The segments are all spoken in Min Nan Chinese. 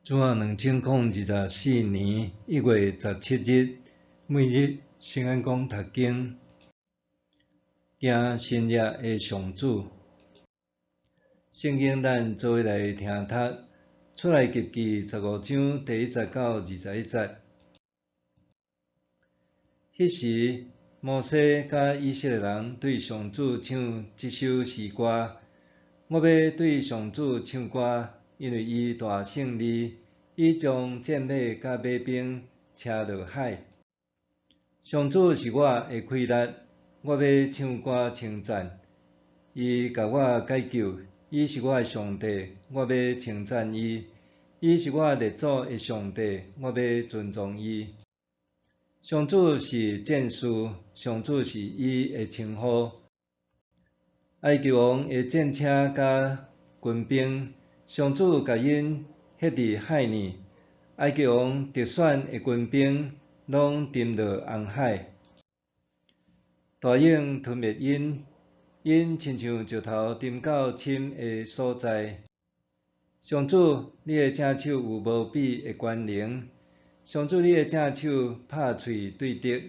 主後2024年1月17日，每日聖安講讀經，敬新約的上主。聖經咱做伙來聽讀，出埃及記15章第1節到21節。彼時，摩西佮以色列人對上主唱這首詩歌：我欲對上主唱歌，因為伊大勝利。伊將戰馬佮馬兵車落海。上主是我的氣力，我欲唱歌稱讚。伊共我解救，伊是我的上帝，我欲稱讚伊。伊是我列祖的上帝，我欲尊崇伊。上主是戰士，上主是伊的稱呼。埃及王的戰車佮軍兵，上主共𪜶歇佇海裡，埃及王特選的軍兵攏沉落紅海。大湧吞滅𪜶，𪜶親像石頭沉到深的所在。上主，你的正手有無比的權能，上主，你的正手拍喙對敵。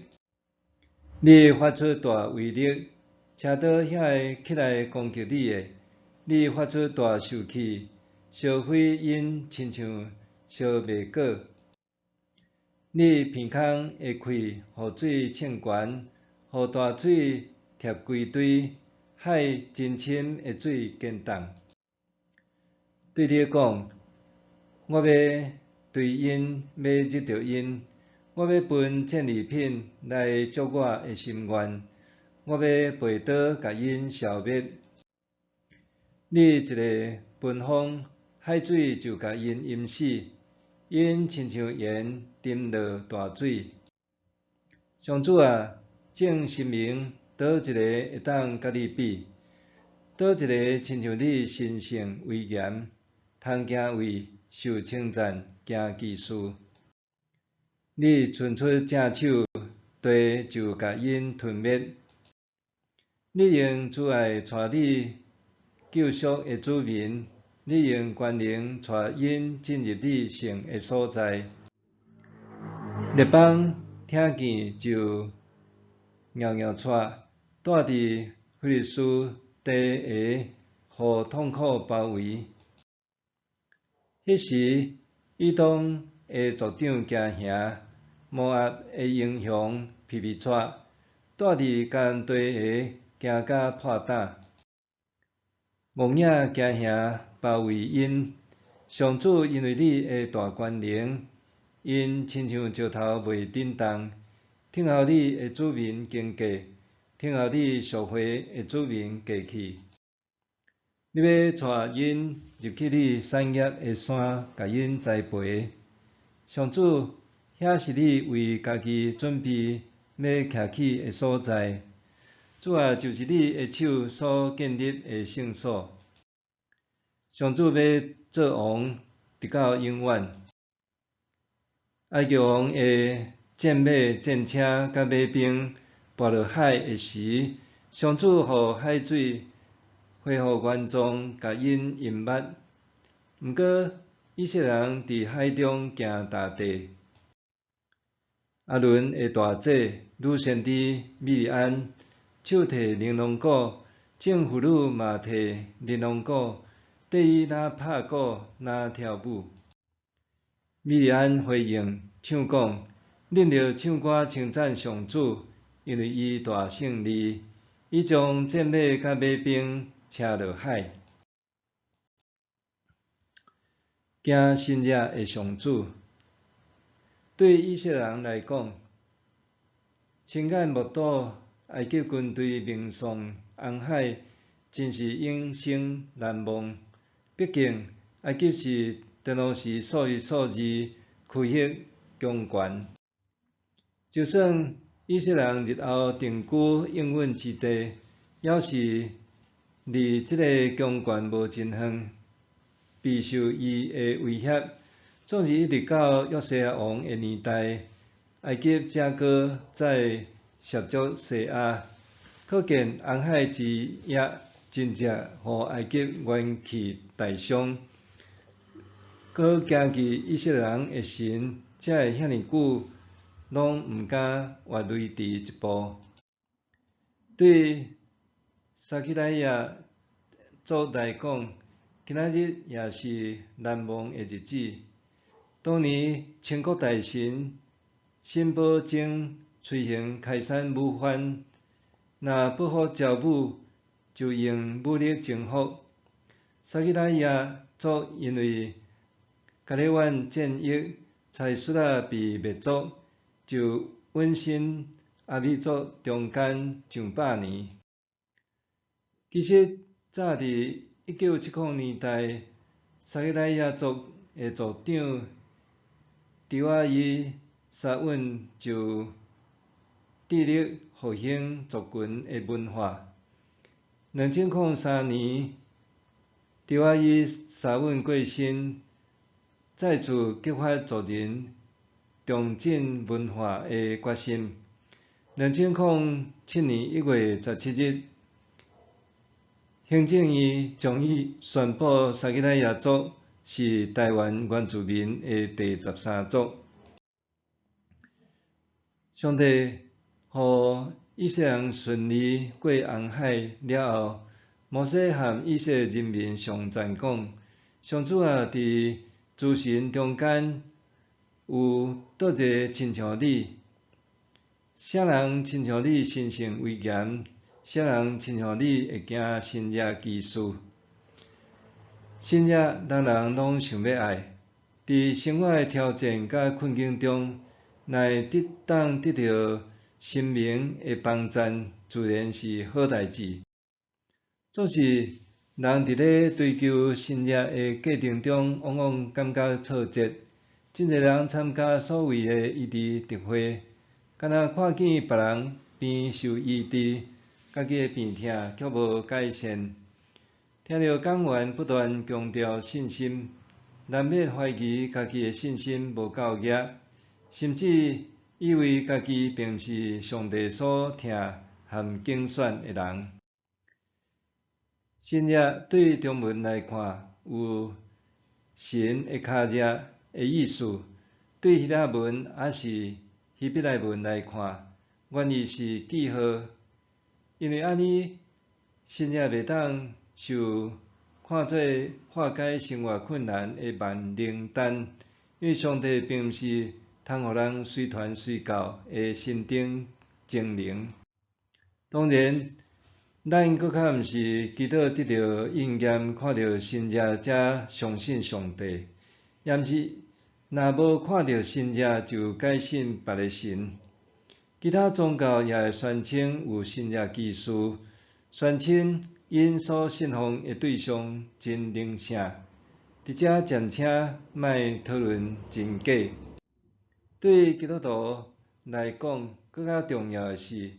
你發出大威力，車倒遐个起來攻擊你的。你發出大受氣，燒毀𪜶親像燒麥粿。你鼻孔的氣，予水衝懸，予大水疊規堆，海真深的水堅凍。對你講，我欲追𪜶，欲得著𪜶，我欲分戰利品來足我的心願，我欲拔刀共𪜶消滅。你一个噴風，海水就共𪜶淹死，𪜶親像鹽沉落大水。上主啊，眾神明佗一个會當佮你比？佗一个親像你神聖威嚴，通敬畏、受稱讚、行奇事？你伸出正手，地就共𪜶吞滅。你用慈愛帶你救贖的子民，你用權能帶𪜶進入你聖的所在。列邦聽見就搖搖掣，住佇非利士地的予痛苦包圍。彼時，以東的族長驚嚇，摩押的英雄皮皮掣，住佇迦南地的驚甲破膽。戇影驚嚇包圍𪜶，上主因為你的大權能，𪜶親像石頭袂振動，等候你的子民經過，等候你贖回的子民過去。你欲帶𪜶入去你產業的山，共𪜶栽培。上主，遐是你為家己準備欲徛起的所在。主啊，就是你的手所建立的聖所。上主欲做王，直到永遠。埃及王的戰馬、戰車佮馬兵跋落海的時，上主予海水恢復原狀，共𪜶淹沒。毋過，以色列人佇海中行踏地。亞倫的大姐女先知米利暗，手提玲瑯鼓，眾婦女嘛提玲瑯鼓，綴伊若拍鼓，若跳舞。米利暗回應唱講：恁著唱歌稱讚上主，因為伊大勝利，伊將戰馬佮馬兵車落海。敬新約的上主，對以色列人來講，親眼目睹埃及軍隊命喪紅海，真是永生難忘。畢竟，埃及是當時數一數二區域強權。就算以色列人日後定居應允之地，猶是離這个強權無真遠，備受伊的威脅。總是一直到約西亞王的年代，埃及才閣再涉足西亞，可見紅海之役真正予埃及元氣大傷。閣驚忌以色列人的神，才會遐爾久攏毋敢越雷池一步。對撒基利亞族來講，今仔日也是難忘的日子。當年清國大臣沈葆楨催行開山武藩，若報復招武，就用武力征服。撒基利亞族因為加勒灣戰役蔡蘇仔被滅族，就隱身阿美族中間上百年。其實早佇1970年代，撒基利亞族的族長迪瓦伊沙穩就致力復興族群的文化。2003年，迪瓦伊沙穩過身，再次激發族人重振文化的決心。2007年1月17日，行政院將伊宣布撒奇萊雅族是臺灣原住民的第13族。上帝予以色列人順利過紅海了後，摩西和以色列人民頌讚講：上主啊，佇諸神中間有佗一个親像你？啥人親像你神聖威嚴？啥人親像你會行神蹟奇事？神蹟人人攏想欲愛，佇生活的挑戰佮困境中，若會當得著神明的幫贊，自然是好代誌。總是人佇咧追求神蹟的過程中，往往感覺挫折。真濟人參加所謂的醫治特會，敢若看見別人邊受醫治，家己的病痛卻無改善。聽著講員不斷強調信心，難免懷疑家己的信心無夠額，甚至以為家己並毋是上帝所疼和揀選的人。神蹟對中文來看，有神的跤跡的意思；對希臘文抑是希伯來文來看，原意是記號。因為按呢，神蹟袂當受看做化解生活困難的萬靈丹，因為上帝並毋是通予人隨傳隨到的神燈精靈。當然，咱閣較毋是祈禱得著應驗，看著神蹟才相信上帝，也毋是若無看著神蹟就改信別个神。其他宗教也會宣稱有神蹟奇事，宣稱𪜶所信奉的對象真靈聖。佇遮暫且莫討論真假。對基督徒來講，閣較重要的是，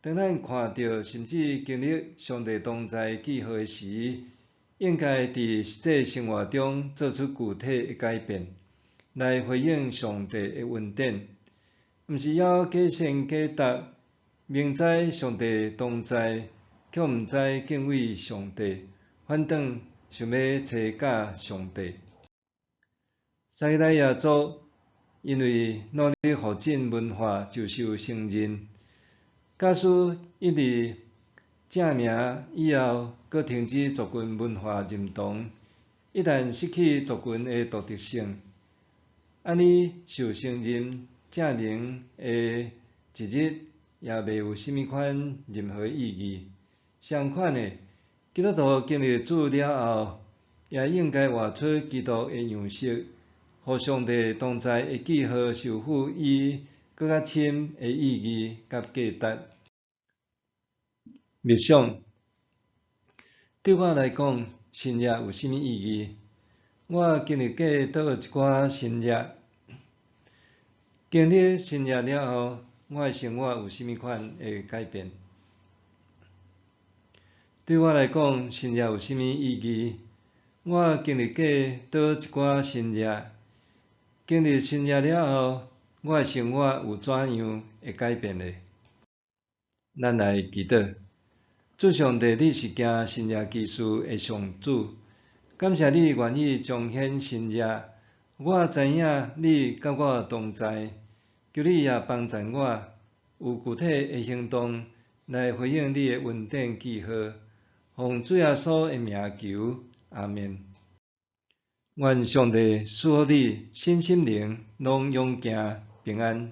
當咱看著甚至經歷上帝同在記號時，應該佇實際生活中做出具體的改變，來回應上帝的恩典，毋是猶假信假答，明知上帝同在，卻毋知敬畏上帝，反轉想欲揣假上帝。撒基利亞族因為努力復振文化，就受承認。假使𪜶佇正名以後，閣停止族群文化認同，一旦失去族群的獨特性，按呢受承認正名的一日，也袂有啥物款任何意義。相款的，基督徒經歷主了後，也應該活出基督的樣式，予上帝同在的記號受賦予閣較深的意義佮價值。默想，對我來講，神蹟有啥物意義？我經歷過佗一寡神蹟，經歷神蹟了後，我的生活有啥物款的改變？對我來講，神蹟有啥物意義？我經歷過佗一寡神蹟，經歷神蹟了後，我的生活有怎樣的改變呢？咱來祈禱，主上帝，你是行神蹟奇事的上主，感謝你願意彰顯神蹟，我知影你佮我同在，求你也幫贊我，有具體的行動來回應你的恩典記號。奉主耶穌的名求，阿們。願上帝賜予你身心靈攏勇健平安。